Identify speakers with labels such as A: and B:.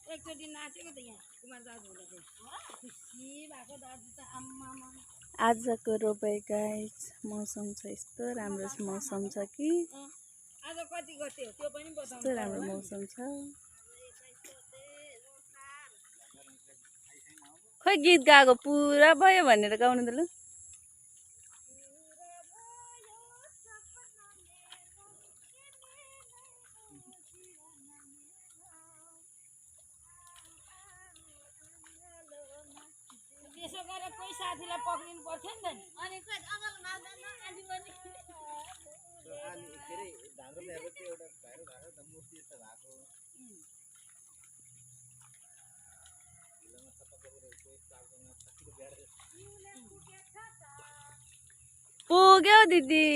A: एकचोटि नाचेको त यहाँ कुमार दाजु हुँदाखेरि खुसी भएको दाजु त आम्मामा।
B: आजको रोपाइ गाइस मौसम छ यस्तो राम्रो मौसम छ कि
A: आज कति गते हो त्यो पनि बताउनु।
B: यस्तो राम्रो मौसम छ। खोइ गीत गाएको पुरा भयो भनेर गाउनु त लु।
A: त्यसो गरेर कोही साथीलाई पक्रिनु पर्थ्यो नि त नि। अनि
B: पुग्यो दिदी।